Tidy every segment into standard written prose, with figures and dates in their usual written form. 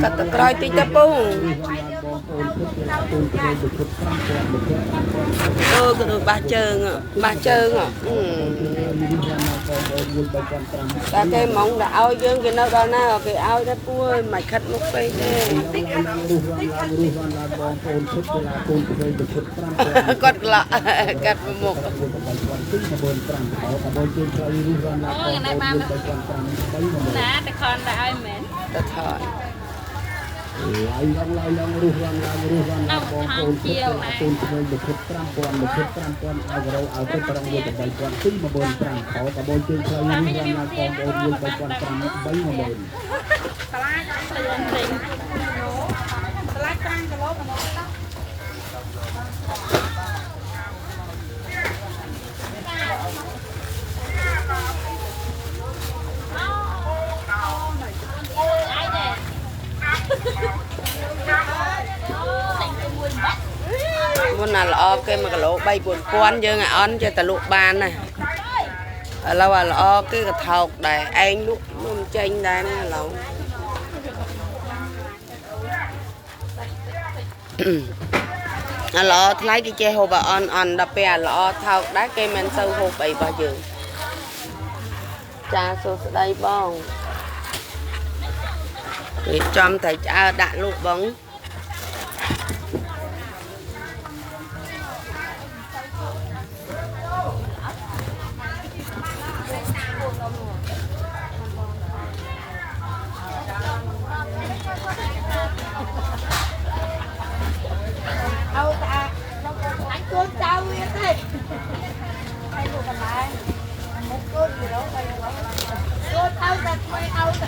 កាត់ទៅក្រោយតិចទៅពូអឺក៏ដូចបាសជើងបាសជើងតែគេហ្មងដាក់ឲ្យយើងគេនៅដល់ណាគេឲ្យតែពូអើយមិនខិតមុខពេកទេគាត់ក្លក់កាត់មុខ អូថ្ងៃបានណាតែខនដាក់ឲ្យមែន ទៅថត ឡៃឡងឡៃឡងរុះរងឡើងរុះរងឡើងបងប្អូនជិតកូនក្មេងលិខិត5000លិខិត5000អាវរោឲ្យទៅត្រង់មួយ8000 2 15000ខោកបូនជើងខ្លីរុះរងឡើងបងប្អូនមួយ3005 30000 តឡាចផ្លឿនទិញតឡាច5គីឡូប្រហែល មុនណាល្អគេ1គីឡូ3 4000យើងឲ្យអន់ចេះតែលក់បានណាឥឡូវអាល្អគេក៏ថោកដែរឯងលក់មិនចេញដែរណាឥឡូវអាល្អថ្លៃគេចេះហូបអន់អន់ដល់ពេលអាល្អថោកដែរគេមិនសូវហូបអីរបស់យើងចាសួស្ដីបងគេចំតែឆ្អើដាក់លក់បង កូនចៅវាទេហើយលោកកន្លែងមុខកូនគីឡូ3កូនឲ្យតែថ្មីឲ្យតែ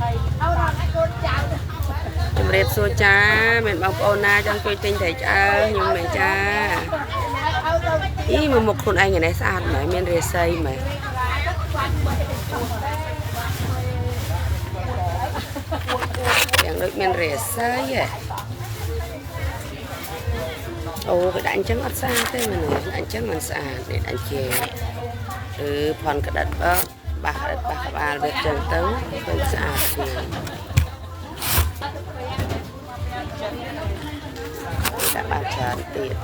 ហើយឲ្យរត់កូនចៅ ជំរាបសួរចាមានបងប្អូនណាចង់ជួយទិញត្រីឆ្អើខ្ញុំមែនចាអីមកមុខខ្លួនឯងថ្ងៃនេះស្អាតមែនមានរាសីមែនយ៉ាងដូចមានរាសីហ៎អូគេដាក់អញ្ចឹងអត់ស្អាតទេមែនទេអញ្ចឹងមិនស្អាតនេះដាក់ជាឬផនក្តិតបើបាសក្តិតបាសក្បាលវាអញ្ចឹងទៅឃើញស្អាតជាងដាក់បានច្រើនទៀត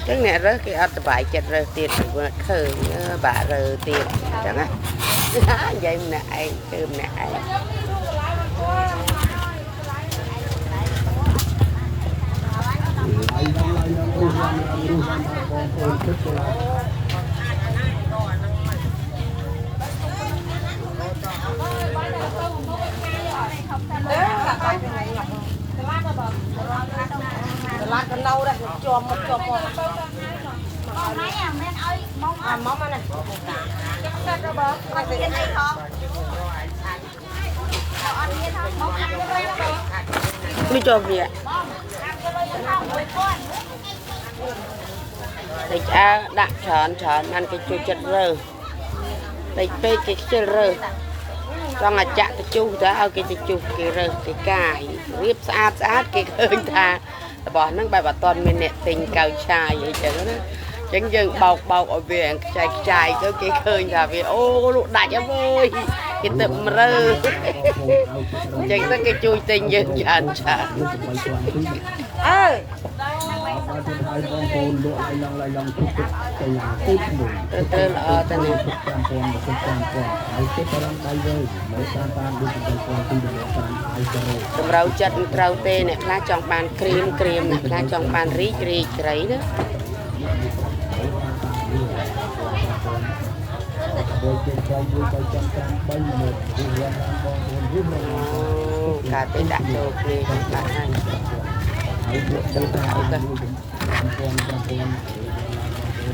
ចឹងអ្នករើសគេអត់សប្បាយចិត្តរើសទៀតព្រោះឃើញបាក់រើទៀតអញ្ចឹងណានិយាយម្នាក់ឯងគឺម្នាក់ឯង តឡាកណៅដែរជាប់មកជាប់មក ម៉ែអាមែនឲ្យមក អាមកណា ចាំសិតបងអត់មានអីផងអត់មានផងមកអាប់លុយបង មិនចូលវា បងអាប់លុយផង1000 តិចអើដាក់ច្រើនច្រើនបានគេជួយចិត្តរើសតិចពេកគេខ្ជិលរើសចង់អាចាក់ទៅជុះតើឲ្យគេទៅជុះគេរើសគេកាយរៀបស្អាតស្អាតគេឃើញថារបស់ហ្នឹងបែបអត់ទាន់មានអ្នកទិញកៅឆាយអីចឹងណាចឹងយើងបោកបោកឲ្យវាខ្ចែកខ្ចាយទៅគេឃើញថាវាអូលក់ដាច់អើយគេទៅមរើចឹងទៅគេជួយទិញយើងច្រើនច្រើន អើ បាទទៀតហើយបងប្អូនលក់ឡៃឡងឡៃឡងជិះទឹកកញ្ញាគូមួយ ទៅល្អតែនេះ 5000 5000ហើយគេប្រងដៃវិញមកតាមតាមដូច8000 2 5ហើយការ៉ូ តម្រូវចិត្តមិនត្រូវទេអ្នកខ្លះចង់បានក្រៀមក្រៀមអ្នកខ្លះចង់បានរីករីកត្រីណា បើគេចង់មួយទៅចាំ5 3 1រុះរងឡើងបងប្អូនរុះរង អូកាទៅដាក់ចូលគ្នាបាត់ហើយ ហើយលក់ទៅតាម5000 5000រុះរ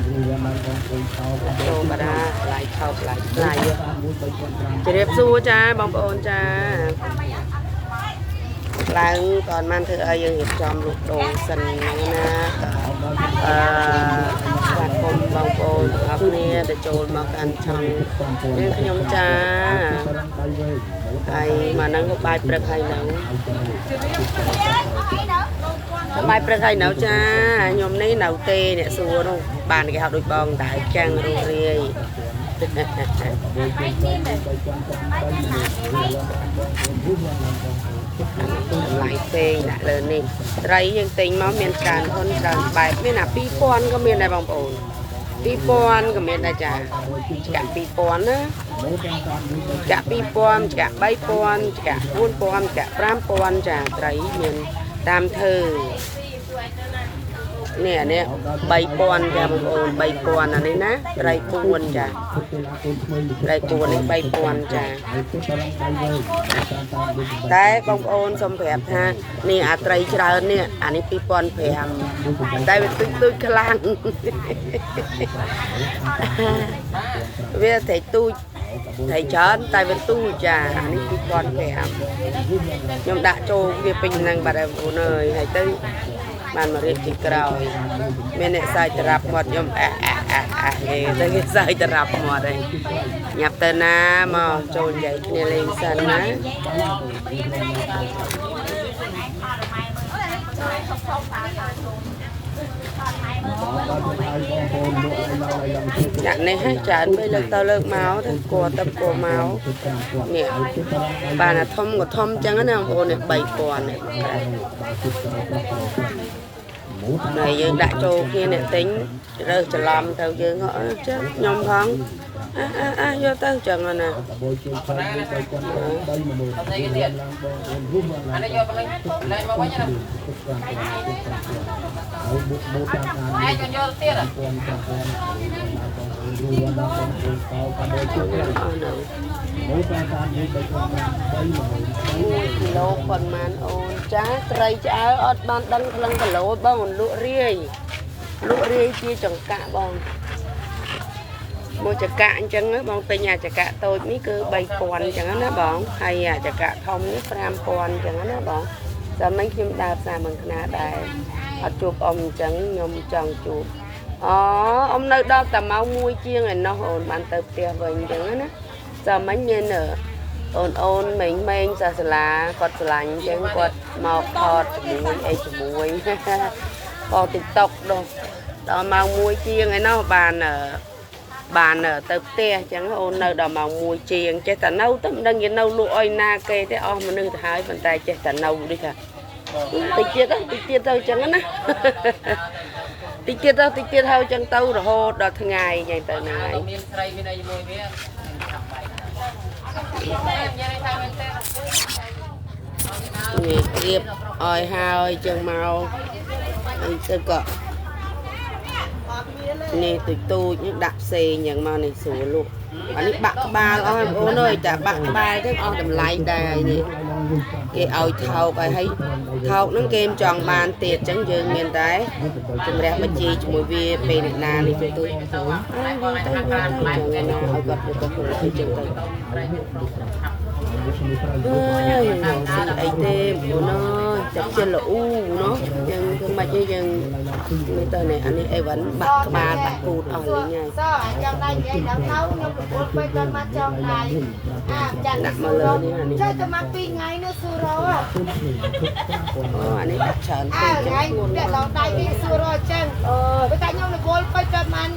ងឡើងបងប្អូនថោក ចូលបារាថ្លៃថោកថ្លៃថ្លៃ 1 3500 ជម្រាបសួរចាបងប្អូនចាឡើងតอนបានធ្វើឲ្យយើងរៀបចំលក់ដូងសិនហ្នឹងណាអឺស្វាគមន៍បងប្អូនទាំងអស់គ្នាដែលចូលមកកាន់ឆង់យើងខ្ញុំចាហើយមកហ្នឹងក៏បាយព្រឹកហើយហ្នឹង បាយព្រឹកហើយនៅចាខ្ញុំនេះនៅទេអ្នកសួរនោះបានគេហៅដូចបងតែចាំងរុះរាយ តម្លៃផ្សេងដាក់លើនេះត្រីយើងទិញមកមានច្រើនហ៊ុនច្រើនបែបមានអា2000ក៏មានដែរបងប្អូន2000ក៏មានដែរចាចាក់2000ណាចាក់2000ចាក់3000ចាក់4000ចាក់5000ចាត្រីមានតាមធ្វើនេះអានេះ3000ចាបងប្អូន3000អានេះណាត្រី4ចាត្រី4នេះ3000ចាតែបងប្អូនសូមប្រាប់ថានេះអាត្រីច្រើននេះអានេះ2500តែវាទូចទូចខ្លាំងវាត្រីទូចត្រីច្រើនតែវាទូចចាអានេះ2500ខ្ញុំដាក់ចូលវាពេញហ្នឹងបាត់ហើយបងប្អូនអើយហើយទៅបានមករៀបជាក្រោយមានអ្នកសើចត្រាប់មាត់ខ្ញុំអះអះអះអះគេទៅគេសើចត្រាប់មាត់ហើយញាប់ទៅណាមកចូលនិយាយគ្នាលេងសិនណាចាក់នេះច្រើនពេកលើកទៅលើកមកទៅគួរទៅគួរមកនេះបានអាធំក៏ធំចឹងណាបងប្អូននេះ3000នេះមកក្រែហើយយើងដាក់ចូលគ្នាអ្នកទិញរើសច្រឡំទៅយើងចេះខ្ញុំផងអះយកទៅចឹងណា1គីឡូប៉ុន្មានអូនចាត្រីឆ្អើអត់បានដឹងក្លឹងគីឡូបងលក់រាយលក់រាយជាចង្កាក់បងមួយចង្កាក់អញ្ចឹងបងទិញអាចង្កាក់តូចនេះគឺ3000អញ្ចឹងណាបងហើយអាចង្កាក់ធំនេះ5000អញ្ចឹងណាបងតែមិញខ្ញុំដើរផ្សារមង្ខ្នាដែរអត់ជួបអ៊ំអញ្ចឹងខ្ញុំចង់ជួបអូអ៊ំនៅដល់តែម៉ោង1ជាងឯណោះអូនបានទៅផ្ទះវិញអញ្ចឹងណាតែមិញមានអូនអូនមេងមេងសាសាឡាគាត់ស្រឡាញ់អញ្ចឹងគាត់មកថតជាមួយអីជាមួយក៏ TikTok ដល់ម៉ោង1ជាងឯណោះបានទៅផ្ទះអញ្ចឹងអូននៅដល់ម៉ោង1ជាងចេះតែនៅទៅមិនដឹងជានៅលក់អុយណាគេទេអស់មនុស្សទៅហើយប៉ុន្តែចេះតែនៅដូចថាតិចទៀតតិចទៀតទៅអញ្ចឹងណាតិចទៀតទៅតិចទៀតហើយអញ្ចឹងទៅរហូតដល់ថ្ងៃអញ្ចឹងទៅណាហើយមានស្រីមានអីមួយវានេះរៀបឲ្យហើយចឹងមកអីទៅក៏នេះទូចទូចនេះដាក់ផ្សេងយ៉ាងមកនេះស្រួលលក់អានេះបាក់ក្បាលអស់បងប្អូនអើយតែបាក់ក្បាលទៅអស់តម្លៃដែរនេះគេឲ្យថោកឲ្យហើយថោកហ្នឹងគេមិនចង់បានទៀតចឹងយើងមានតែជំរះបញ្ជីជាមួយវាពេលណានេះទៅទៅទៅចឹងណាឲ្យគាត់ទៅទៅចឹងទៅអើយស៊ីអីទេបងប្អូនអើយតែជាល្អូណោះយើងធ្វើម៉េចយើងនេះទៅនេះអានេះអីវ៉ាន់បាក់ក្បាលបាក់ពូតអស់លេងហើយ សចង់ដៃនិយាយដល់ទៅខ្ញុំប្រពន្ធពេកដល់មកចង់ដៃអាចាក់ ដាក់មកលើនេះអានេះ ចេះតែមក2ថ្ងៃនោះស៊ូរ៉ូ អូអានេះដាក់ច្រើនពេក ថ្ងៃដាក់ដល់ដៃគេស៊ូរ៉ូអញ្ចឹងអឺបើតែខ្ញុំរវល់ពេកដល់មក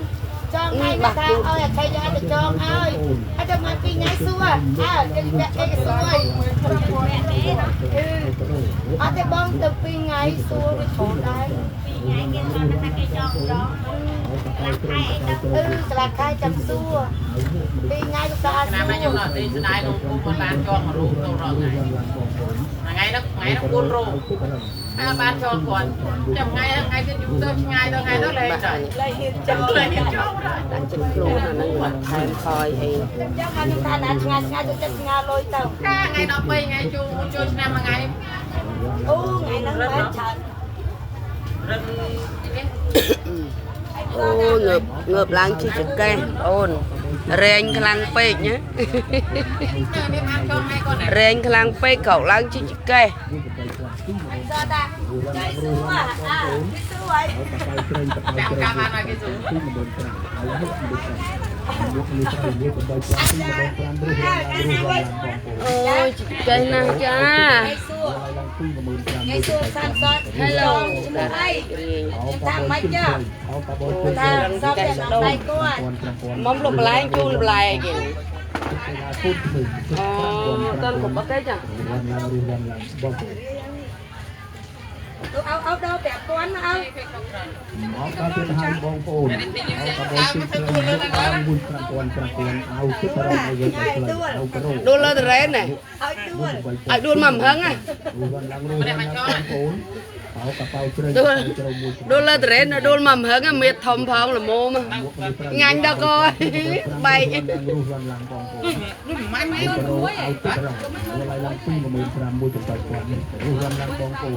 ចង់ថ្ងៃនេះថាឲ្យអាឆៃយកទៅចងឲ្យហើយទៅមក2ថ្ងៃសួរអើគេដាក់គេសួរអីអត់ទេបងទៅ2ថ្ងៃសួរវាច្រើនដែរ 2ថ្ងៃគេថាគេចងចង អឺកន្លះខែចាំសួរ2ថ្ងៃក៏អត់ ឆ្នាំនេះខ្ញុំនៅទីស្ដាយលោកពូគាត់បានចងរូបទៅរាល់ថ្ងៃហ្នឹងថ្ងៃហ្នឹង4រូបហើយបានចងគាត់ចាំថ្ងៃហ្នឹងថ្ងៃទៀតយូរទៅឆ្ងាយទៅថ្ងៃទៅលេងទៅលេងហ៊ានចងលេងហ៊ានចង ដាក់ចិត្តខ្លួនអាហ្នឹងថែមខយអី ចាំខ្ញុំថាណាឆ្ងាយឆ្ងាយទៅចិត្តឆ្ងាយលុយទៅ កាថ្ងៃ13ថ្ងៃជួចូលឆ្នាំមួយថ្ងៃ អូថ្ងៃហ្នឹងបានច្រើន រឹងនេះ អូងើបឡើងជិះចកេះអូនរែងខ្លាំងពេកណារែងខ្លាំងពេកក្រោកឡើងជិះចកេះ សតតា គេសួរអើគេសួរហើយ ចាំកាបានមកគេសួរ ទី15000ឲ្យមុខមួយមុខនេះទៅមួយ8000ទី15000រុះឡើងរុះឡើងបងប្អូន អូយចេះណាស់ចា គេសួរ ឡើងទី15000 គេសួរសានសត Hello ឈ្មោះអី រាយ ថាម៉េចចា អោកាបូជើង ថាសពតែដៃគាត់ មុំលុបបន្លែងជូនបន្លែគេ គូតមួយ អូតើគ្រប់អត់ទេចា រំឡើងរុះឡើងបងប្អូន ទៅអោអោដល់5000អោ មកដល់ទៀតហើយបងប្អូនអោកាបូជើងឡើងមួយ5000 5000អោគិតរំឲ្យយើងឲ្យខ្លីអោប្រូ ដួលលើតរ៉េនណែ ឲ្យដួល ឲ្យដួលមកមហឹងហ៎ រុះឡើងរុះឡើងបងប្អូនអោកប៉ៅជ្រៅ ដួល ជ្រៅមួយ ដួលលើតរ៉េនដួលមកមហឹងមៀតធំផងល្មមងាញ់ដល់កបែក រុះឡើងបងប្អូន នោះមិន អោប្រូអោទឹករងឡើងឡើង2 5 1 8000រុះឡើងបងប្អូន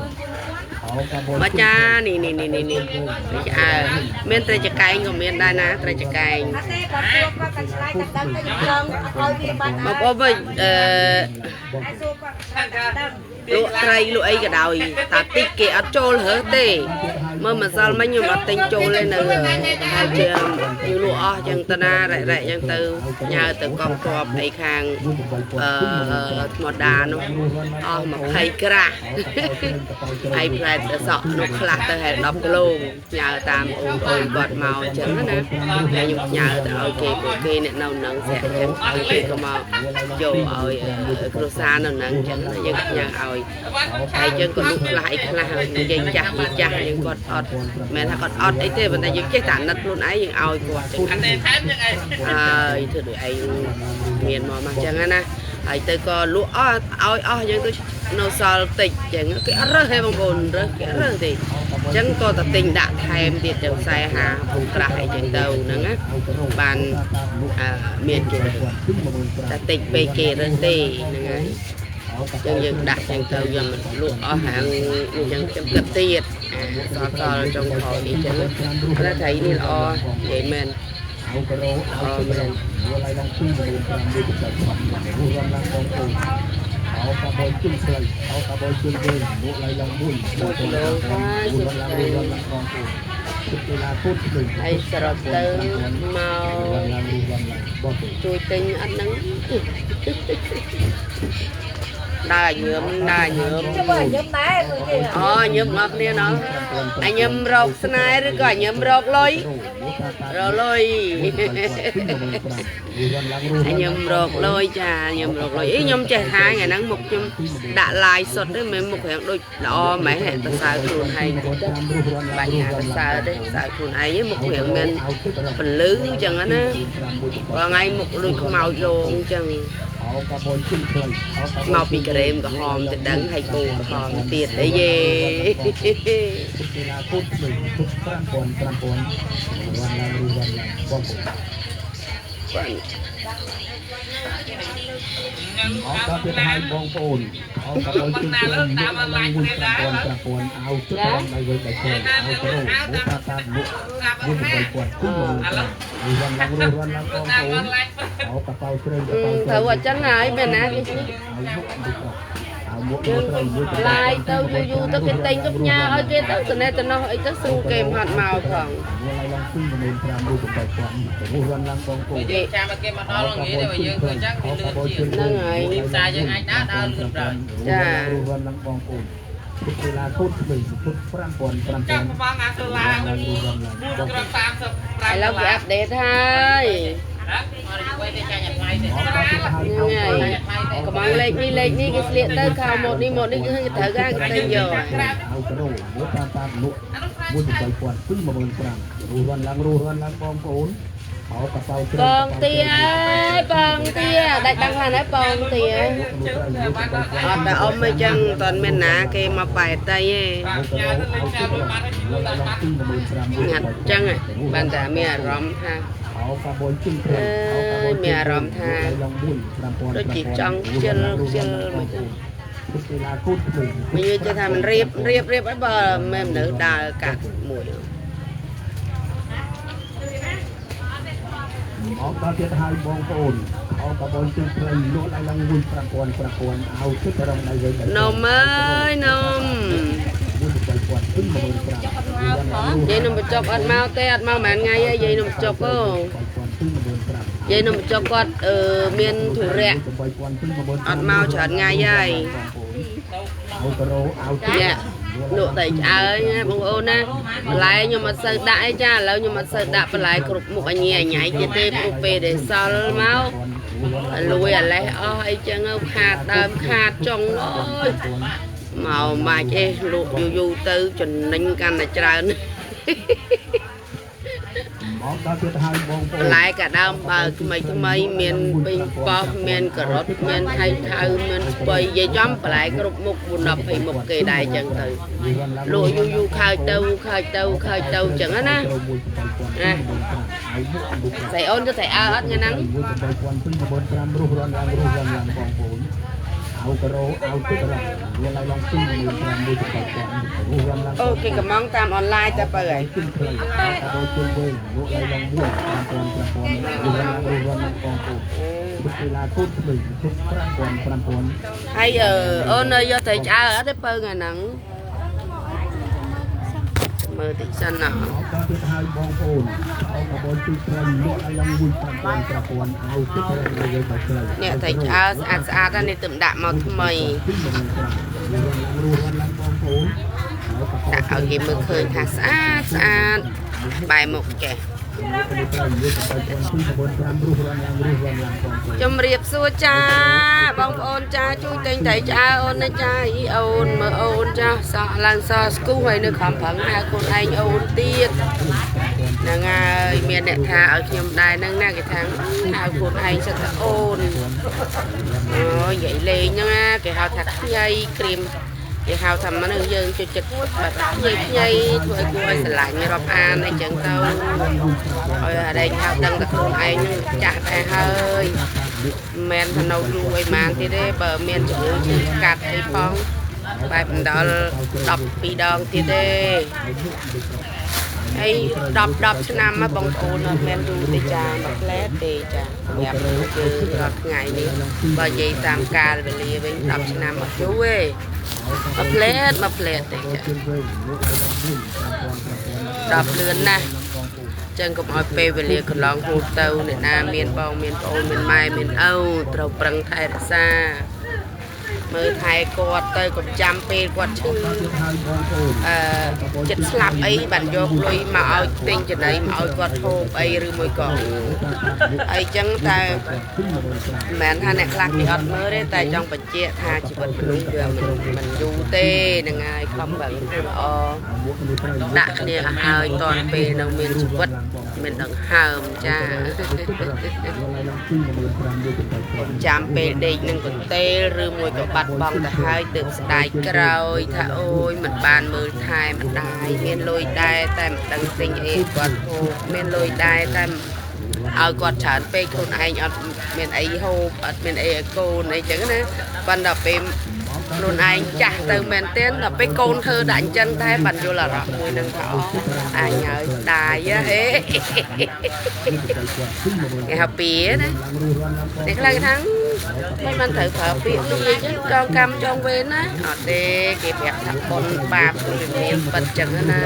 អោកាបូ មកចានេះនេះនេះនេះនេះត្រីឆ្អើមានត្រីចកែងក៏មានដែរណាត្រីចកែង អត់ទេគាត់សួរគាត់ក៏ឆ្លើយតែដឹងតែខ្ញុំចង់ឲ្យវាបាត់ បងប្អូនវិញអឺ ឲ្យសួរគាត់ឆ្លើយតែដឹង លក់ត្រីលក់អីក៏ដោយតាតិចគេអត់ចូលរើសទេមើលម្សិលមិញខ្ញុំអត់ទិញចូលទេនៅហើយជាយើងលក់អស់ចឹងតាណារ៉ែរ៉ែចឹងទៅញើទៅកប់កប់អីខាងអឺថ្មដានោះអស់20ក្រាស់ហើយផ្លែទៅសក់នោះខ្លះទៅហែ10គីឡូញើតាមអូនអូនគាត់មកចឹងណាហើយខ្ញុំញើទៅឲ្យគេពួកគេអ្នកនៅនឹងស្រាក់ចឹងគេក៏មកយកឲ្យគ្រួសារនៅនឹងចឹងណាយើងញើឲ្យហើយយើងក៏លក់ខ្លះអីខ្លះនិយាយចាស់និយាយចាស់យើងគាត់អត់មិនថាគាត់អត់អីទេប៉ុន្តែយើងចេះតែអាណិតខ្លួនឯងយើងឲ្យគាត់ចឹង អត់ទេថែមចឹងឯង ហើយធ្វើដូចឯងមានមកមកចឹងណាហើយទៅក៏លក់អស់ឲ្យអស់យើងទៅនៅសល់តិចចឹងគេអត់រើសទេបងប្អូនរើសគេអត់រើសទេចឹងក៏តែទិញដាក់ថែមទៀតចឹង40 50ក្រាស់អីចឹងទៅហ្នឹងណាបានមានគេរើសតែតិចពេកគេរើសទេហ្នឹងហើយចឹងយើងដាក់ចឹងទៅយើងមិនលក់អស់ហាងអញ្ចឹងខ្ញុំគិតទៀតសល់សល់ចុងក្រោយនេះចឹងតែត្រីនេះល្អនិយាយមែន អោប្រូអោប្រូឡើងឡើង2 5 1 8000រុះឡើងបងប្អូនអោកាបូជើងខ្លីអោកាបូជើងវែងលក់ឡើងឡើង1 1គីឡូហើយ រុះឡើងរុះឡើងបងប្អូនទុកកីឡាគូតភ្លេង ហើយសរុបទៅមក ឡើងរុះឡើងបងប្អូន ជួយទិញអត់ហ្នឹងដើរញើមដើរញើម ចុះបើញឹមដែរគឺគេ អូញើមអស់គ្នាណោះអញញើមរកស្នេហ៍ឬក៏អញញើមរកលុយរកលុយអញញើមរកលុយចាញើមរកលុយអីខ្ញុំចេះថាថ្ងៃហ្នឹងមុខខ្ញុំដាក់ឡាយសុតទេមិនមុខរាងដូចល្អម៉េះតសើខ្លួនឯងតិចបាញ់ហាតសើទេសើខ្លួនឯងមុខរាងមានពលឺអញ្ចឹងណារាល់ថ្ងៃមុខដូចខ្មោចលងអញ្ចឹងមកពីក្រែមក្រហមទៅដឹងហើយគោក្រហមទៀតអីយេ កីឡាគូតភ្លេងទុក5000 5000រំឡើងរុះឡើងបងប្អូន បាទ អរដល់ទៀតហើយបងប្អូនអរកាបូជើងជ្រៅតាមឡាយ5000 5000អោទឹករំដៃវិញដៃខ្លីអោប្រូមកតាតាមលក់មួយ8000គឺ15000រុះឡើងរុះឡើងបងប្អូនអោកប៉ៅជ្រៅកប៉ៅ ត្រូវអញ្ចឹងហើយមែនណាគេ អោមុខមួយអោមុខ យើង ត្រូវមួយ ឡាយទៅយូរយូរទៅគេទិញទៅផ្ញើឲ្យគេទៅសនេតំណោះអីទៅស្រួលគេមិនហត់មកផង ឡើងឡើង2 5 1 8000រុះឡើងបងប្អូន យើងចាំឲ្យគេមកដល់ងាយទេបើយើងធ្វើចឹងវាលឿនជាង ហ្នឹងហើយ ទីផ្សារយើងអាចដើរដើរលឿនដល់ ចា រុះឡើងបងប្អូនទុកកីឡាគូតភ្លេងទុក5000 5000 ចាំប្រហែលអាសូឡា4ក្រាម35 ឥឡូវគេអាប់ដេតហើយ ណាអត់ជួយទេចាញ់ថ្លៃទេ ហ្នឹងហើយកំងលេខនេះលេខនេះគេស្លៀកទៅខោម៉ូតនេះម៉ូតនេះគឺគេត្រូវគេទិញយក អោប្រូមកតាមតាមលក់មួយ8000 2 15000រុះឡើងរុះឡើងបងប្អូនអោកប៉ៅជ្រៅ បងទាអើយបងទាដាច់បាំងខ្លះណាបងទាអត់តែអ៊ំអីចឹងតន់មានណាគេមកបែតៃទេញ៉ាត់ចឹងបានតែមានអារម្មណ៍ថា អោកាបូជើងជ្រៅអោកាបូ មានអារម្មណ៍ថាដូចជាចង់ខ្ជិលខ្ជិលមកចឹង ទុកកីឡាគូតភ្លេង មិនយល់ចេះថាมันរៀបរៀបរៀបអីបើមិនមនុស្សដើរកាត់មួយ អរដល់ទៀតហើយបងប្អូនអោកាបូជើងភ្លេងលក់ឡើងឡើង1 5000 5000អោទឹករំដៃវិញ នំអើយនំ 1 8000 យាយនំបញ្ចុកអត់មកទេអត់មកប៉ុន្មានថ្ងៃហើយយាយនំបញ្ចុកអូយាយនំបញ្ចុកគាត់មានធុរៈអត់មកច្រើនថ្ងៃហើយនេះលក់តែឆ្អើយណាបងប្អូនណាបន្លែខ្ញុំអត់សូវដាក់អីចាឥឡូវខ្ញុំអត់សូវដាក់បន្លែគ្រប់មុខអញញ៉ៃទៀតទេព្រោះពេលដែលសល់មកលួយអាលេះអស់អីចឹងខាតដើមខាតចុងអូយមកម៉ាច់អេលក់យូរយូរទៅចំណេញកាន់តែច្រើនបន្លែកាដើមបើថ្មីថ្មីមានពេញប៉ោះមានការ៉ុតមានថៃថៅមានស្ពៃនិយាយចំបន្លែគ្រប់មុខ4 10 20មុខគេដែរចឹងទៅលក់យូរយូរខើចទៅខើចទៅខើចទៅចឹងណាណាស្អីអូនទៅស្អីអើអត់ថ្ងៃហ្នឹង 1 5 រស់រាន់ឡើងរស់រាន់ឡើងបងប្អូនអៅការ៉ូអៅទឹករ៉ាវាឡៃឡង2 5 1 8 រស់រាន់ឡើង អូគេកំងតាមអនឡាញតែបើហើយ ជិះខ្លីអត់ជិះវិញលក់ឡៃឡង1 5 5 រស់រាន់ឡើងរស់រាន់ឡើងបងប្អូនពុទ្ធឡាកូនក្មេងជិះ5000 5000 ហើយអូនយកតែឆ្អើអត់ទេបើថ្ងៃហ្នឹងមើលតិចសិនណា អត់ទៀតហើយបងប្អូនអោកបូនទីត្រឹមលក់ឲ្យឡើង1 5000 5000អោទឹករយបាយខ្លី នេះតែឆ្អើស្អាតស្អាតណានេះទៅដាក់មកថ្មីដាក់ឲ្យគេមើលឃើញថាស្អាតស្អាតបែរមុខចេះជំរាបសួរចាបងប្អូនចាជួយទិញត្រីឆ្អើអូនណាចាអ៊ីអូនមើលអូនចាសក់ឡើងសស្គូហើយនៅខំប្រឹងហៅខ្លួនឯងអូនទៀតហ្នឹងហើយមានអ្នកថាឲ្យខ្ញុំដែរហ្នឹងណាគេថាហៅខ្លួនឯងសិតតែអូនអូយនិយាយលេងហ្នឹងណាគេហៅថាខ្ញីក្រៀមគេហៅថាមនុស្សយើងជួយចិត្តបែបខ្ញីខ្ញីធ្វើឲ្យគួរឲ្យស្រឡាញ់រាប់អានអីចឹងទៅឲ្យអដែងហៅដឹងតែខ្លួនឯងនឹងចាស់ដែរហើយមិនមែនថានៅយូរអីម៉ានទៀតទេបើមានជំងឺឈឺស្កាត់អីផងបែបមិនដល់12ដងទៀតទេហើយ10ឆ្នាំមកបងប្អូនអត់មានយូរទេចាមួយផ្លែទេចាសម្រាប់យើងរាល់ថ្ងៃនេះបើនិយាយតាមកាលវេលាវិញ10ឆ្នាំអត់យូរទេមួយផ្លែមួយផ្លែទេចា10លឿនណាស់ចឹងកុំឲ្យពេលវេលាកន្លងហួសទៅអ្នកណាមានបងមានប្អូនមានម៉ែមានឪត្រូវប្រឹងថែរក្សាមើលថែគាត់ទៅកុំចាំពេលគាត់ឈឺចិត្តស្លាប់អីបានយកលុយមកឲ្យទិញចំណីមកឲ្យគាត់ហូបអីឬមួយក៏អីចឹងតែមិនមែនថាអ្នកខ្លះគេអត់មើលទេតែចង់បញ្ជាក់ថាជីវិតមនុស្សវាមិនយូរទេហ្នឹងហើយខំប្រឹងធ្វើល្អដាក់គ្នាឲ្យហើយតនពេលនៅមានជីវិតមានដង្ហើមចាចាំពេលដេកនឹងកន្ទេលឬមួយក៏បាត់បង់ទៅហើយទើបស្ដាយក្រោយថាអូយមិនបានមើលថែម្ដាយមានលុយដែរតែមិនដឹងទិញអីគាត់ហូបមានលុយដែរតែឲ្យគាត់ច្រើនពេកខ្លួនឯងអត់មានអីហូបអត់មានអីឲ្យកូនអីចឹងណាប៉ុន្តែពេលខ្លួនឯងចាស់ទៅមែនទែនដល់ពេលកូនធ្វើដាក់អញ្ចឹងតែបានយល់អារម្មណ៍មួយនឹងថាអូអញហើយស្ដាយហេគេហៅពីណាអ្នកខ្លះគេថាមិនបានត្រូវប្រើពាក្យនោះអីចឹងចងកម្មចងវេនណាអត់ទេគេប្រាប់ថាបុណ្យបាបគឺវាមានពិតចឹងណា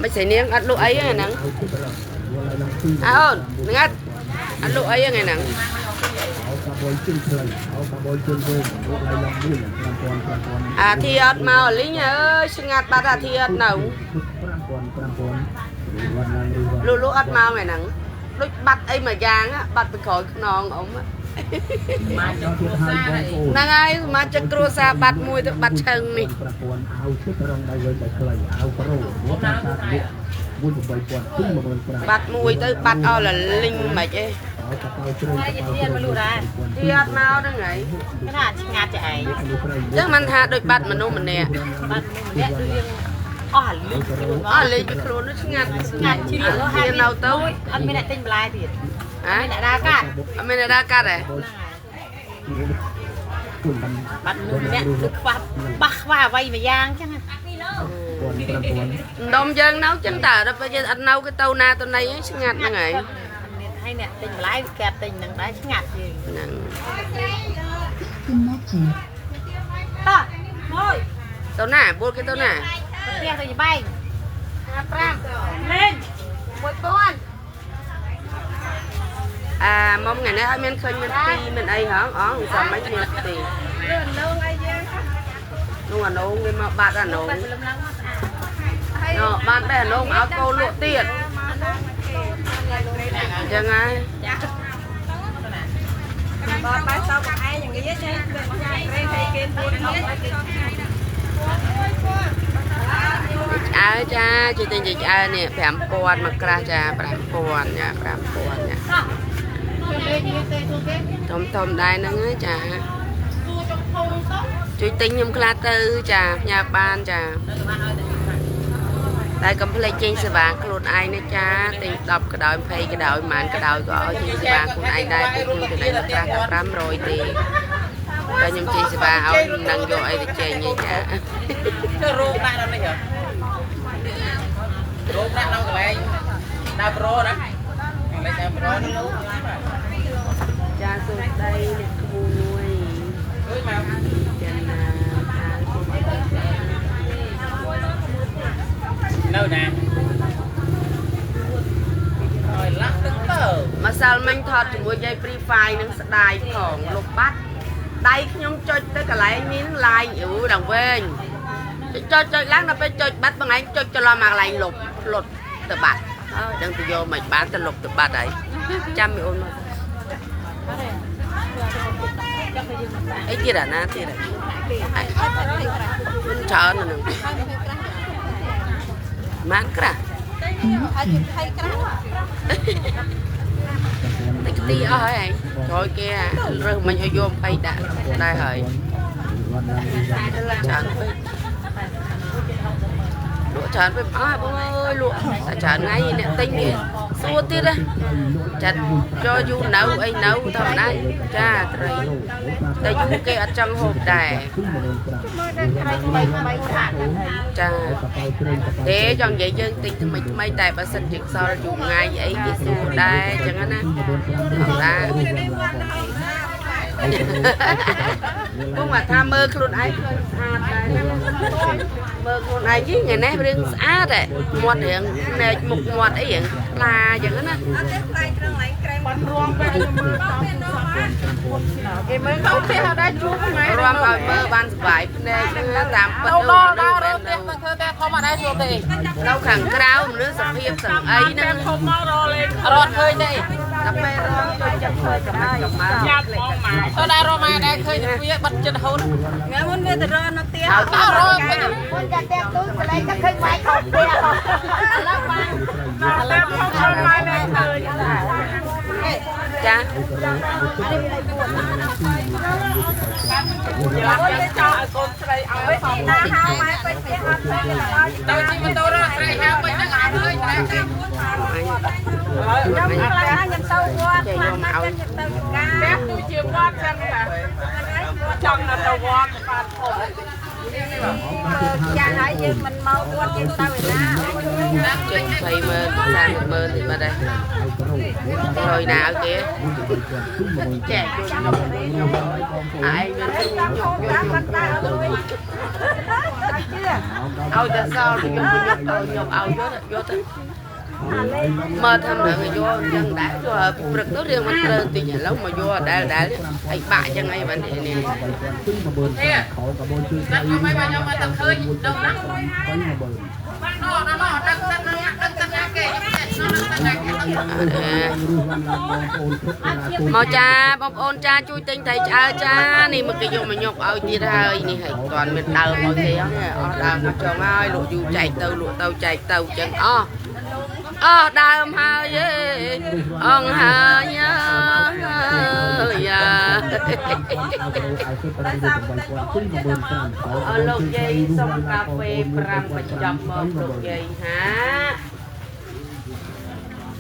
មិនស្រីនាងអត់លក់អីហ្នឹងអើអូននឹងអត់អត់លក់អីថ្ងៃហ្នឹងអាធីអត់មកលីងអើយស្ងាត់បាត់អាធីអត់នៅលក់លក់អត់មកថ្ងៃហ្នឹងដូចបាត់អីមួយយ៉ាងបាត់ពីក្រោយខ្នងអ៊ំហ្នឹងហើយសមាជិកគ្រួសារបាត់មួយទៅបាត់ឆឹងនេះបាត់មួយទៅបាត់អស់លលីងមិនអីទីអត់មកហ្នឹងហើយគេថាឆ្ងាត់ចាឯងចឹងមិនថាដូចបាត់មនុស្សម្នាក់បាត់មនុស្សម្នាក់ដូចយើងអស់អាលីខ្លួនអស់លីពីខ្លួននោះឆ្ងាត់ ឆ្ងាត់ជ្រៀកហើយនៅទៅអត់មានអ្នកទិញបន្លែទៀតអត់មានអ្នកដើរកាត់អត់មានអ្នកដើរកាត់ទេ បាត់មនុស្សម្នាក់គឺខ្វះបាសខ្វះអ្វីមួយយ៉ាងចឹង ដុំយើងនៅចឹងតើដល់ពេលយើងអត់នៅគេទៅណាទៅណីឆ្ងាត់ហ្នឹងហើយ ហើយអ្នកទិញបន្លែគេទិញហ្នឹងដែរឆ្ងាត់យើង ហ្នឹង តោះមួយ ទៅណាបួលគេទៅណា ផ្ទះទៅបែង55លេង1000អាមុំថ្ងៃនេះអត់មានឃើញមានទីមានអីហងអងសមមិនមានទីនោះអានងគេមកបាត់អានងណបានតែអានងមកឲ្យកូនលក់ទៀតអញ្ចឹងហើយ បាទបែសោកឯងយ៉ាងនេះចេះគេគេពួនអត់គេ ឆ្អើចាជួយទិញឆ្អើនេះ5000មកក្រាស់ចា5000ចា5000ចាធំធំដែរហ្នឹងចាជួយទិញខ្ញុំខ្លះទៅចាផ្ញើបានចាតែកុំភ្លេចចេញសេវាខ្លួនឯងណាចាទិញ10ក៏ដោយ20ក៏ដោយប៉ុន្មានក៏ដោយក៏ឲ្យចេញសេវាខ្លួនឯងដែរពួកខ្ញុំចំណេញក្រាស់តែ500ទេតែខ្ញុំចេញសេវាឲ្យមិនដឹងយកអីទៅចេញទេចាទៅរោងដាក់ដល់នេះហ៎រោងដាក់នៅកន្លែងដើមរោណាកន្លែងដើមរោ ចាសួស្តីអ្នកក្មួយ អើយមក ចាណា នៅណាអើយឡាក់ទឹកទៅ ម្សិលមិញថតជាមួយយាយ Free Fire នឹងស្ដាយផងលុបបាត់ដៃខ្ញុំចុចទៅកន្លែងមានឡាយអូដល់វែងចុចចុចឡើងដល់ពេលចុចបាត់បងឯងចុចច្រឡំមកកន្លែងលុបផ្លុតទៅបាត់ហើយដឹងទៅយកមិនបានទៅលុបទៅបាត់ហើយចាំមីអូនមកអីទៀតអាណាទៀតមិនច្រើនហ្នឹងម៉ានក្រាស់តិចទីអស់ហើយក្រោយគេរើសមិញឲ្យយក20ដាក់ដែរហើយច្រើនពេកលក់ច្រើនពេកអស់បងអើយលក់តែច្រើនថ្ងៃអ្នកទិញគេសួរទៀតណាចាត់ចូលយូរនៅអីនៅធម្មតាចាត្រីតែយូរគេអត់ចង់ហូបដែរចាទេចង់និយាយយើងទិញថ្មីថ្មីតែបើសិនជាខ្សលយូរថ្ងៃអីគេសួរដែរអញ្ចឹងណាតាបងមកថាមើលខ្លួនឯងឃើញស្អាតដែរណាមើលខ្លួនឯងថ្ងៃនេះរឿងស្អាតហ៎មាត់រឿងណែកមុខមាត់អីរឿងខ្លាអញ្ចឹងណា អត់ទេផ្លែត្រង់ឡើងក្រែមបាត់រួមពេលខ្ញុំមើលគេមើលទៅផ្ទះអត់ដែរជួបថ្ងៃ រួមឲ្យមើលបានសុបាយភ្នែកហ្នឹងតាមពិត ដល់ដល់រត់ផ្ទះទៅធ្វើតែធំអត់ដែរជួបទេ នៅខាងក្រៅមនុស្សសភាពសង្អីហ្នឹង ធំមករលេង រត់ឃើញទេ ដល់ពេលរត់ចូលចិត្តធ្វើកម្មាកម្មា ចាប់បងមក ទៅដែររត់មកដែរឃើញវាបាត់ចិត្តហូត ថ្ងៃមុនវាទៅរត់នៅផ្ទះ អត់រត់ពេក មុនតែផ្ទះទូកន្លែងតែឃើញម៉ែខោផ្ទះ ឥឡូវបានឥឡូវខំម៉ែនៅឃើញ ចា មុនទៅចោលឲ្យកូនស្រីឲ្យផងណាហៅម៉ែពេកផ្ទះអត់ឃើញ ទៅជិះម៉ូតូរត់ស្រីហៅពេកហ្នឹងអត់ឃើញតែ ខ្ញុំខ្លះខ្ញុំទៅវត្តខ្លះខ្ញុំទៅចកា ផ្ទះគឺជាវត្តចឹងតាចង់ទៅវត្តបានធំ ចាហើយយើងមិនមកវត្តយើងទៅឯណា ចេញ20ម៉ឺន30ម៉ឺនទីបាត់ហើយរយណាឲ្យគេចែកជួយខ្ញុំឯងមានខ្ញុំយកឲ្យតែសល់ខ្ញុំខ្ញុំឲ្យយកទៅមើលធ្វើនឹងយកយ៉ាងដែរយកព្រឹកទៅរៀងមិនត្រូវតិចឥឡូវមកយកដែរដែរអីបាក់ចឹងអីបាននេះ នេះដាក់មកមិនខ្ញុំមកទៅឃើញដឹងណាបានដល់ដល់ដឹងសិនដឹងសិនណាគេខ្ញុំដឹងណាគេ មកចាបងប្អូនចាជួយទិញត្រីឆ្អើចានេះមកគេយកមកញុកឲ្យទៀតហើយនេះហើយគាត់មានដើមឲ្យគេហ្នឹងអស់ដើមមកចង់ហើយលក់យូរចែកទៅលក់ទៅចែកទៅចឹងអស់អស់ដើមហើយអងហើយយ៉ាអលោកយាយសុំកាហ្វេ5បញ្ចប់មកលោកយាយហា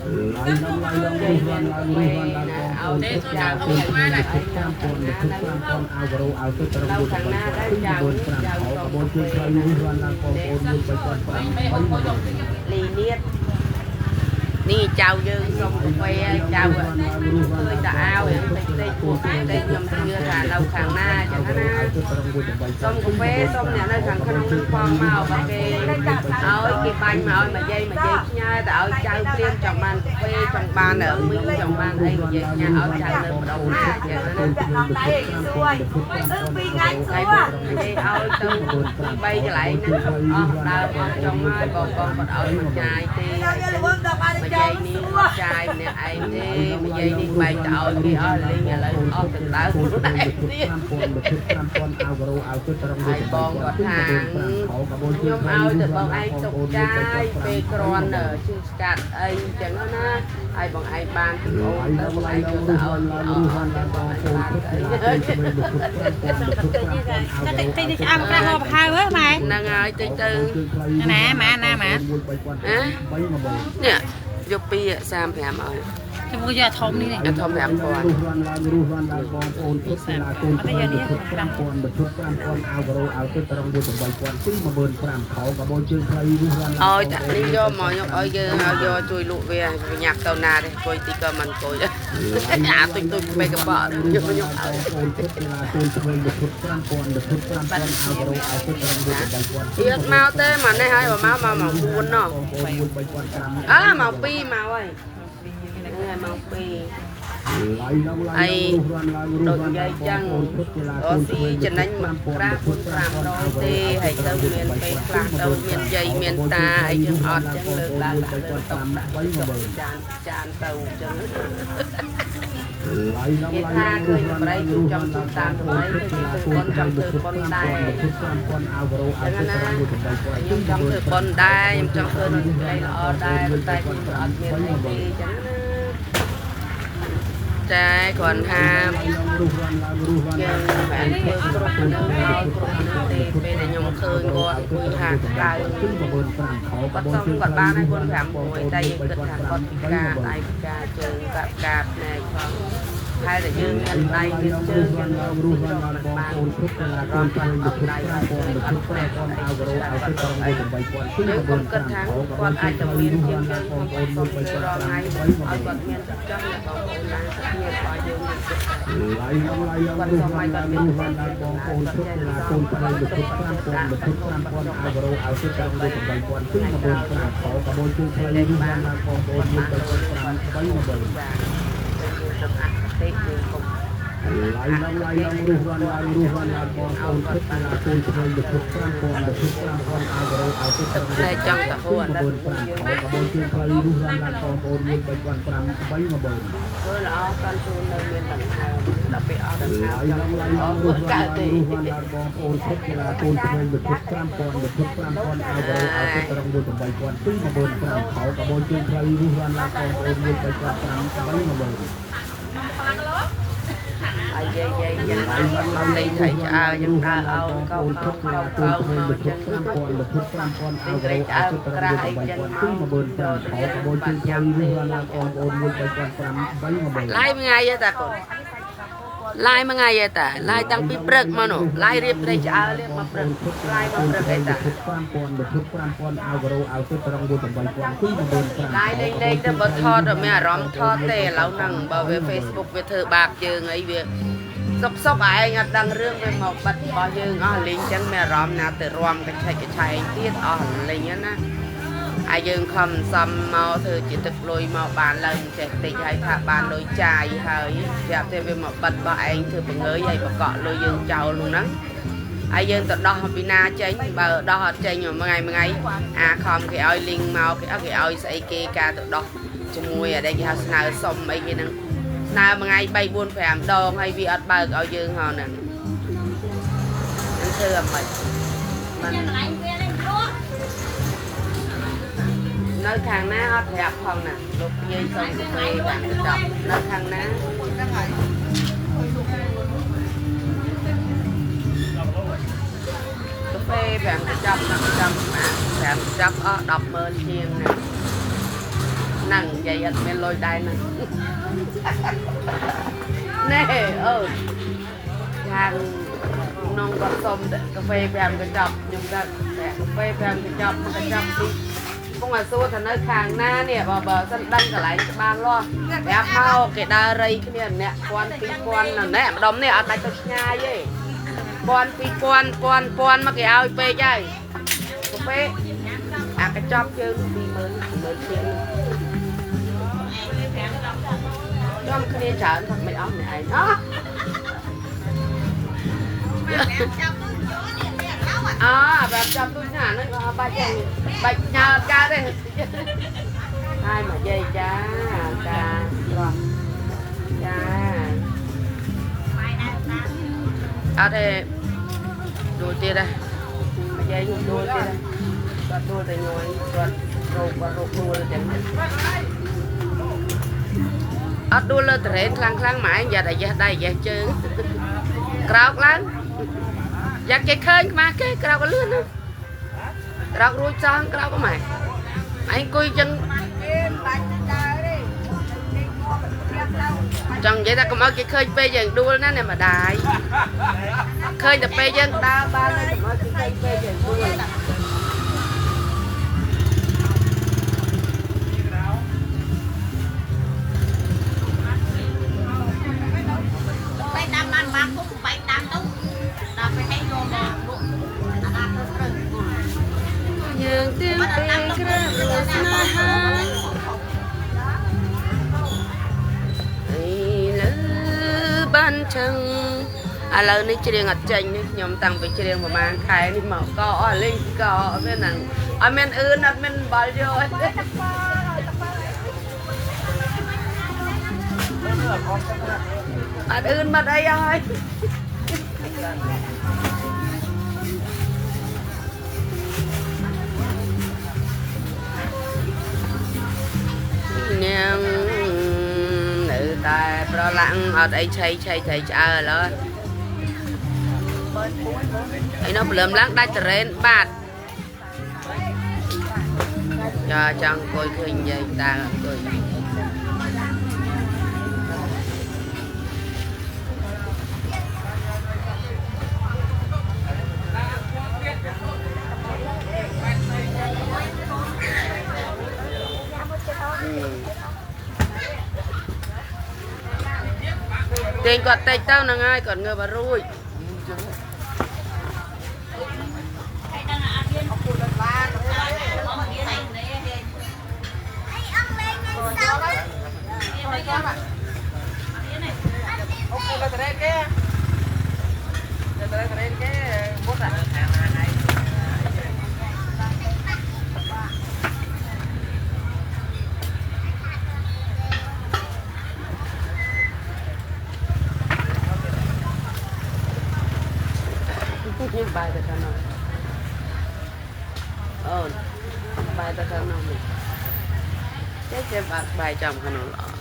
ឲ្យចាកូន5000 5000អាវរោអាវទៅត្រង់1500ខោបូនជួយខ្លីរស់ឡើងបងប្អូន1 35 លីនៀត នេះចៅយើងសុំកាហ្វេចៅឃើញតែអាវតិចតិចពួកតិចខ្ញុំជឿថានៅខាងណាចឹងណាសុំកាហ្វេសុំអ្នកនៅខាងក្នុងនឹងផងមកបើគេឲ្យគេបាញ់មកឲ្យមួយយាយមួយយាយផ្ញើទៅឲ្យចៅព្រាមចង់បានកាហ្វេចង់បានមីចង់បានអីមួយយាយផ្ញើឲ្យចៅនៅម្ដុំណាចឹងណា ដៃសួយពីថ្ងៃសួរ គេឲ្យទៅ3កន្លែងហ្នឹងអស់ដើមអស់ចុងហើយបងបងគាត់ឲ្យមកចាយទេមួយយាយនេះចាយម្នាក់ឯងទេមួយយាយនេះបែកទៅឲ្យគេអស់លីងឥឡូវអស់ទាំងដើមខ្លួនឯងទៀតហើយបងគាត់ថាខ្ញុំឲ្យទៅបងឯងទុកចាយពេលក្រាន់ឈឺស្កាត់អីចឹងណាហើយបងឯងបានពីអូនទៅបងឯងយកទៅឲ្យគេអស់ចឹងបងឯងបានអី តែតិចតិចឆ្អើមក្រាស់មកប្រហៅហ៎ម៉ែ ហ្នឹងហើយតិចទៅ ណាម៉ែណាម៉ែ នេះយក2 35ឲ្យ ជាមួយយកធំនេះ យកធំ5000 រុះរាន់ឡើងរុះរាន់ឡើងបងប្អូនពុទ្ធសាកូនក្មេងឈុត5000ឈុត5000អាវការ៉ូអាវទឹកត្រង់8000 25000ខោកបោជើងខ្លីរុះរាន់ ឲ្យតានេះយកមកយកឲ្យយើងឲ្យយកជួយលក់វាញ៉ាក់ទៅណាទេអង្គុយទីក៏មិនអង្គុយអាទុយទុយពេកកបយកយកឲ្យ បងប្អូនពុទ្ធសាកូនក្មេងឈុត5000ឈុត5000អាវការ៉ូអាវទឹកត្រង់8000 ទៀតមកទេមកនេះហើយមកមកម៉ោង4ណោះអើម៉ោង2មកហើយហ្នឹងហើយម៉ោង2ហើយដូចនិយាយចឹងរស៊ីចំណេញមកក្រាស់500ទេហើយទៅមានពេលខ្លះទៅមានយាយមានតាអីចឹងអត់ចឹងលើកឡើងដាក់លើតុដាក់ចានចានទៅចឹងគេថាឃើញបរិយគឺចង់ជុំតាមបរិយគឺធ្វើបុណ្យចង់ធ្វើបុណ្យដែរចឹងណាខ្ញុំចង់ធ្វើបុណ្យដែរខ្ញុំចង់ធ្វើនៅទីល្អដែរតែខ្ញុំអត់មានអីទេចឹងណាតែគ្រាន់ថាយើងបានធ្វើគ្រប់មនុស្សឲ្យគ្រប់មនុស្សទេពេលដែលខ្ញុំឃើញគាត់អង្គុយថាក្តៅគាត់សុំគាត់បានឲ្យគាត់5 6តែយើងគិតថាគាត់ពិការដៃពិការជើងកាប់កាបភ្នែកផងហើយតែយើងមានដៃមានជើងយើងរ រុះរាន់ឡើងបងប្អូនគ្រប់កូនក្មេងឈុត5000ឈុត5000អាវការ៉ូអាវទឹកត្រង់8000 យើងកុំគិតថាគាត់អាចจะមានជាងយើងខ្ញុំគាត់សុំគេរាល់ថ្ងៃឲ្យគាត់មានទឹកចង់បងប្អូនណាគ្នារបស់យើងមានទឹក ឡៃឡងឡៃឡងរុះរាន់ឡើងរុះរាន់ឡើងបងប្អូនគ្រប់កូនក្មេងឈុត5000ឈុត5000អាវការ៉ូអាវទឹកត្រង់8000 25000ខោកបោជើងខ្លីរុះរាន់ឡើងបងប្អូន1 5 3 8 យើងកុំអគតិយើងកុំ ឡៃឡងឡៃឡងរុះរាន់ឡើងរុះរាន់ឡើងបងប្អូនគ្រប់កូនក្មេងឈុត5000ឈុត5000អាវការ៉ូអាវទឹកត្រង់ តែចង់ទៅហួរអានេះ ខោកបោជើងខ្លីរុះរាន់ឡើងបងប្អូន1 3 5 3 8 ធ្វើល្អកាន់ជូននៅមានដង្ហើមដល់ពេលអស់ដង្ហើម ឡៃឡងឡៃឡងរុះរាន់ឡើងរុះរាន់ឡើងបងប្អូនគ្រប់កូនក្មេងឈុត5000ឈុត5000អាវការ៉ូអាវទឹកត្រង់8000 25000ខោកបោជើងខ្លីរុះរាន់ឡើងបងប្អូន1 3 5 3 8 ហើយយាយយាយយ៉ាងលេងថៃឆ្អើយ៉ាងដើរអោនកោកោកោកោមកចឹង 5000ឈុត5000អាវការ៉ូអាវទឹកត្រង់8000 25000ខោកបោជើងខ្លីរុះរាន់ឡើងបងប្អូន1 3 5 3 8 ឡាយមួយថ្ងៃទេតាកូនឡាយមួយថ្ងៃទេតាឡាយតាំងពីព្រឹកមកនោះឡាយរៀបត្រីឆ្អើរៀបមកព្រឹកឡាយមកព្រឹកឯតា 5000ឈុត5000អាវការ៉ូអាវទឹកត្រង់8000 25000 ឡាយលេងលេងទៅបើថតអត់មានអារម្មណ៍ថតទេឥឡូវហ្នឹងបើវា Facebook វាធ្វើបាបយើងអីវាសុកសុកឯងអត់ដឹងរឿងវាមកបិទរបស់យើងអស់លេងចឹងមានអារម្មណ៍ណាទៅរំកឆែកកឆែងទៀតអស់លេងណាហើយយើងខំសំមកធ្វើជាទឹកលុយមកបានឡើងចេះតិចហើយថាបានលុយចាយហើយប្រាប់ទេវាមកបិទរបស់ឯងធ្វើបង្ើយហើយបកកលុយយើងចោលនោះហ្នឹងហើយយើងទៅដោះពីណាចេញបើដោះអត់ចេញមួយថ្ងៃមួយថ្ងៃអាខំគេឲ្យលីងមកគេឲ្យគេឲ្យស្អីគេការទៅដោះជាមួយអាដែលគេហៅស្នើសុំអីគេហ្នឹងស្នើមួយថ្ងៃ3 4 5ដងហើយវាអត់បើកឲ្យយើងហ៎ហ្នឹងហ្នឹងធ្វើអាម៉េចមិននៅខាងណាអត់ប្រាប់ផងណាលោកយាយសុំកាហ្វេបានទៅចប់នៅខាងណាកាហ្វេ5កញ្ចប់5កញ្ចប់5កញ្ចប់អស់100000ជាងណាហ្នឹងនិយាយអត់មានលុយដែរហ្នឹងណែអឺខាងនងគាត់សុំកាហ្វេ5កញ្ចប់ខ្ញុំថាកាហ្វេ5កញ្ចប់មួយកញ្ចប់ពី ពងអាសួរថានៅខាងណានេះបើបើសិនដឹងកន្លែងច្បាស់លាស់ប្រាប់មកគេដើររៃគ្នាម្នាក់1000 2000ណែម្ដុំនេះអត់ដាច់ទៅឆ្ងាយទេ1000 2000 1000 1000មកគេឲ្យពេកហើយកាហ្វេអាកញ្ចប់ជើង20000 10000ជាងចំគ្នាច្រើនថាមិនអស់អ្នកឯងអោះអើបែបចាប់ទូចណាហ្នឹងបាច់បាច់ញើកើតទេហើយមកយាយចាចាស្រស់ចាអត់ទេដួលទៀតដែរមកយាយខ្ញុំដួលទៀតគាត់ដួលតែញយគាត់រោគគាត់រោគដួលទាំងនេះអត់ដួលលើតរ៉េនខ្លាំងខ្លាំងម៉ែយ៉ាតែយេះដៃយេះជើងក្រោកឡើងយ៉ាគេឃើញខ្មាស់គេក្រោកលឿនណាក្រោករួចចង់ក្រោកម៉ែឯងអង្គុយចឹងចង់និយាយថាកុំឲ្យគេឃើញពេលយើងដួលណាអ្នកម្ដាយឃើញតែពេលយើងដើរបានហើយកុំឲ្យគេឃើញពេលយើងដួលបែកដាំបានបានគុំបែកដាំទៅដល់ពេលឲ្យយកមកលក់អាដាត្រូវត្រូវ យើងទៀងទេក្រាបស្នេហាអីលើបានចឹងឥឡូវនេះច្រៀងអត់ចេញនេះខ្ញុំតាំងពីច្រៀងប្រហែលខែនេះមកកអស់លេងកអត់មានហ្នឹងអត់មានអឿនអត់មានបល់យកអត់អឿនមកអីហើយនាងនៅតែប្រឡាំងអត់អីឆៃឆៃឆៃឆ្អើឥឡូវឯនោះព្រលឹមឡើងដាច់តរ៉េនបាត់ចាចង់អង្គុយឃើញនិយាយតើអង្គុយទាញគាត់តិចទៅហ្នឹងហើយគាត់ងើបរួច បាយទៅខាងនោះអូនបាយទៅខាងនោះចេះចេះបាត់បាយចំខាងនោះល្អ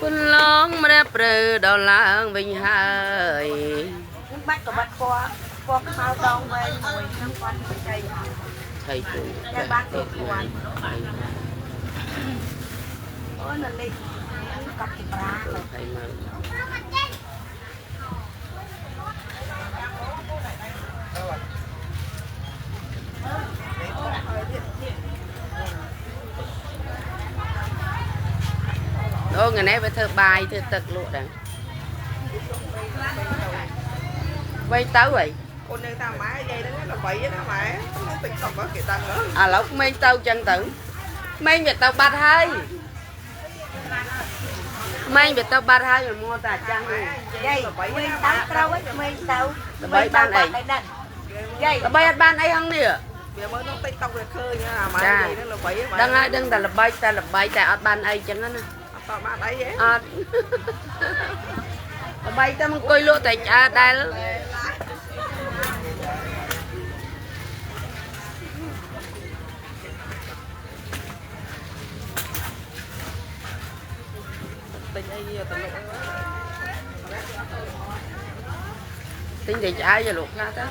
ពុនឡងម្រាបព្រឺដល់ឡើងវិញហើយខ្ញុំបាច់ក៏បាត់ពណ៌ពណ៌ខ្មៅដងវែងមួយខ្ញុំគាត់មិនចៃ ឆៃជួយ តែបានទៅគាត់អូនលេខកាត់ប្រា ហើយមើលអូថ្ងៃនេះវាធ្វើបាយធ្វើទឹកលក់ដែរវៃទៅហី អូននៅតាមម៉ែយាយហ្នឹងល្បីណាម៉ែតិចតុកគេដឹង ឥឡូវក្មេងទៅចឹងទៅក្មេងវាទៅបាត់ហើយក្មេងវាទៅបាត់ហើយមកតែអាចាស់ហ្នឹង យាយក្មេងទៅត្រូវហើយក្មេងទៅ ល្បីបានអី យាយ ល្បីអត់បានអីហងនេះ វាមើលក្នុង TikTok វាឃើញអាម៉ែយាយហ្នឹងល្បី ដឹងហើយដឹងតែល្បីតែល្បីតែអត់បានអីចឹងណា អត់បានអីហ៎ អត់ ល្បីតែមកអង្គុយលក់តែឆ្អើដែល ទិញអីទៅលក់ ទិញតែឆ្អើយលក់ខ្លះទៅ